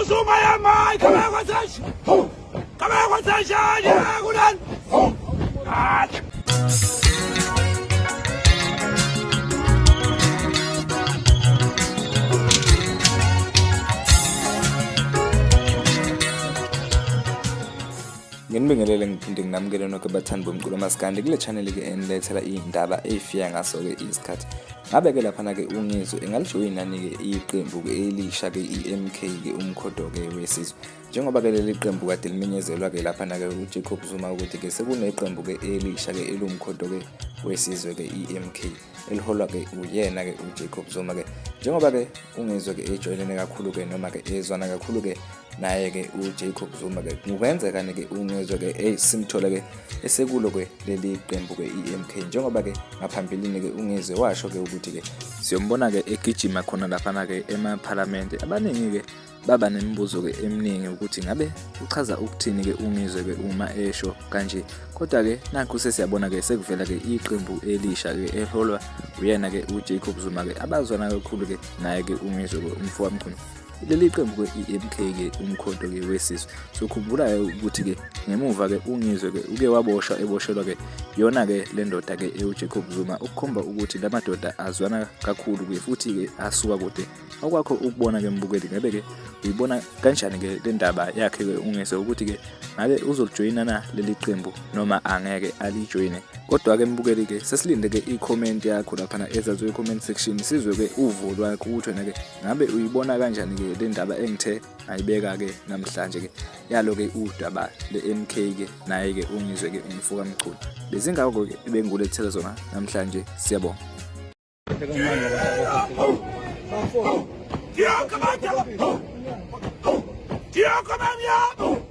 Uzuma yamai kabakwasashi. Kabakwasashi kulan. Nginibingelele ngiphinde nginamukele nonke bathandi bomculo maskandi kule channel ke enilethela iy'ndaba ey'fika ngaso-ke isikhathi. Ngabe-ke laphana-ke uNgizwe engalijoyinani-ke iqembu-ke elisha-ke i-MK-ke umkhodo-ke wesizwe. Njengoba-ke leli qembu kade limenyezelwa-ke laphana-ke uJacob Zuma ukuthi-ke sekuneqembu-ke elisha-ke eliwumkhodo-ke wesizwe-ke i-MK eliholwa-ke uyena-ke uJacob Zuma-ke. Njengoba-ke uNgizwe-ke ejoyinene kakhulu-ke noma-ke ezwana kakhulu-ke naye-ke uJacob Zuma-ke kungenzekani-ke uNgizwe-ke eyi simthole-ke esekulo-ke leli qembu-ke i-MK njengoba-ke ngaphambilini-ke uNgizwe washo-ke ukuthi-ke siyombona-ke egijima khona laphana-ke emaphalamende abaningi-ke baba nemibuzo-ke eminingi ukuthi ngabe uchaza ukuthini-ke uNgizwe-ke uma esho kanje kodwa-ke nakhu sesiyabona-ke sekuvela-ke iqembu elisha-ke eholwa uyena-ke uJacob Zuma-ke abazwana kakhulu-ke naye-ke uNgizwe-ke umfo waMchunu leli qembu ke i-MK ke umkhonto ke wesizwe so khumbula ke ukuthi ke ngemuva ke uNgizwe ke uke waboshwa eboshelwa ke yona ke le ndoda ke uJacob Zuma ukukhomba ukuthi lamadoda azwana kakhulu ke futhi ke asuka kude okwakho ukubona ke mbukeli ngabe ke uyibona kanjani ke le ndaba yakhe ke uNgizwe ukuthi ke ngabe uzolijoyina na leli qembu noma angeke alijoyine kodwa-ke mbukeli-ke sesilinde-ke i-comment yakho laphana ezaziwe i-comment section sizwe-ke uvo lwakho ukuthi wena-ke ngabe uyibona kanjani-ke le ndaba engithe ngayibeka-ke namhlanje-ke yalo-ke udaba le-MK ke naye-ke ungizwe-ke umfoka Mchunu bezingako-ke ebengulethela zona namhlanje siyabonga. Diyo, come on,